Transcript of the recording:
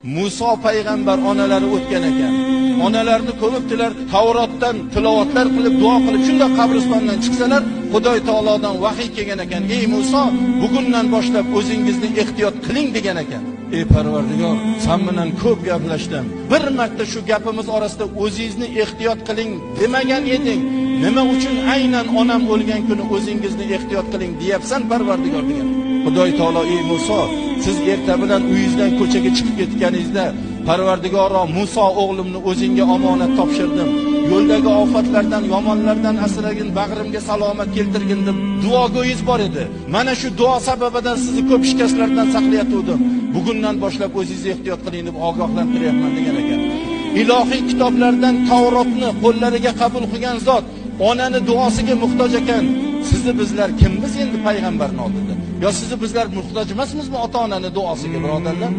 Muso payg'ambar onalari o'tgan ekan. Onalarini ko'mibdilar, Tavrotdan tilovatlar qilib, duo qilib, shunda qabristondan chiqsalar, Xudoy taolodan vahiy kelgan ekan. Ey Muso, bugundan boshlab o'zingizni ehtiyot qiling degan ekan. Ey Parvardigor, sen bilan ko'p gaplashdim. Bir marta shu gapimiz orasida o'zingizni ehtiyot qiling demagan eding. Nima uchun aynan onam o'lgan kuni o'zingizni ehtiyot qiling deyapsan Parvardigor degan. Xudoy taolo, ey Muso, siz erta bilan uyingizdan ko'chaga chiqib ketganingizda Parvardigoro, Muso o'g'limni o'zingga omonat topshirdim. Yo'ldagi ofatlardan, yomonlardan asragin, bag'rimga salomat keltirgin deb duogo'yingiz bor edi. Mana shu duo sababidan sizni ko'p shikastlardan saqlayotgandim. Bugundan boshlab o'zingizni ehtiyot qiling deb ogohlantiryapman degan ekan. Ilohiy kitoblardan Tavrotni qo'llariga qabul qilgan zot onani duosiga muhtoj ekan. Sizni bizlar kimmiz endi payg'ambarning oldida? Yo sizni bizlar muhtoj emasmizmi ota-onani duosiga, birodarlar?